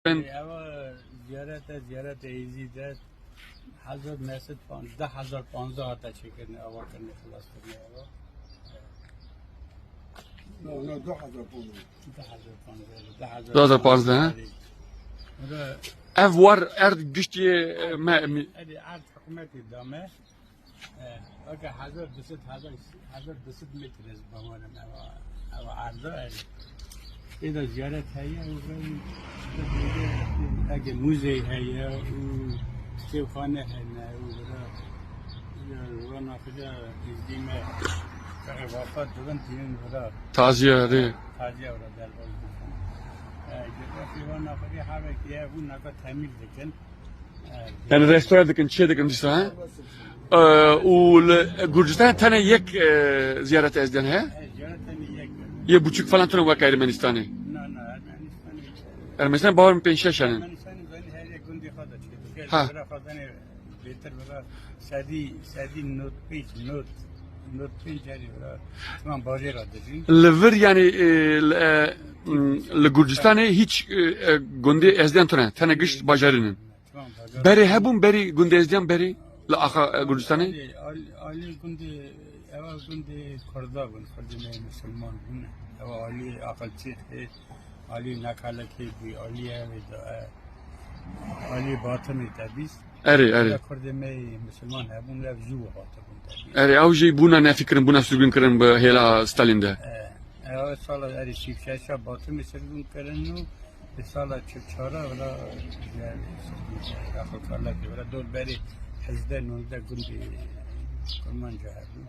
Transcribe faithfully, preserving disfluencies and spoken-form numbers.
Eva ziyarete, ziyarete Êzîd e. Hezar neh sed panzdeh, hezar panzdeh hate çêkirin, ava kirin, xilas kirin eva. No, no, du hezar panzdeh. Du hezar panzdeh, du hezar panzdeh, he? Ora Ev war erd giştî, e, me, mi- Erê erd hikûmetê da me. E, weke hezar du sed, hezar, hezar du sed metre ez bawerim eva, eva erda erê. Êda ziyaret heye û rewî ege muzey heye û kitêbxane hene û vira, vira naxile Êzdî me ferê wefat dibin tînin vira. Taziye rê. Taziye vira derbas dikin. E, coğrafya vira naxile hevekî ye, hûn naka temîl dikin. Yani restore dikin, çi dikin dîsa, he? Ee, û li Gurcistanê tenê yek, e, ziyaret Êzdiyan heye? Yê buçuk falan tune wek Ermenistanê. Na, na, Ermenistanê. Ermenistan bawerim pênc şeş henin. Ermenistanê zanî her yek gundê xwe de çêdike. Ha. Vira xwe zanî bêtir vira sedî, sedî nod pênc, nod, nod pênc herî vira. Çiman bajêra dijîn. Li vir yani, e, li, e, m, li Gurcistanê hiç, e, e, gundê Êzdiyan tune. Tenê gişt bajarî nin. Berê hebûn, berî gundê Êzdiyan berî li axa, e, Gurcistanê? Alî, alî, alî gundê, eva gundê Kurda bûn, Kurdê me musulman bûn. Eva alî aqilçî, alî nekalekê bû, alî evê de, e, alî Batimê te bîst. Erê, erê. Kurdê me musulman hebûn, ev zû hatibûn te bîst. Erê, ew jî bûna nefikirin, bûna sürgün kirin bi hêla Stalin de. E, ew sala erê sî û şeş Batimê sürgün kirin û Di sala çil çar a vira, yani, daxilkarlar ki vira dor berê hezdeh nozdeh gundê Kurmanca hebû.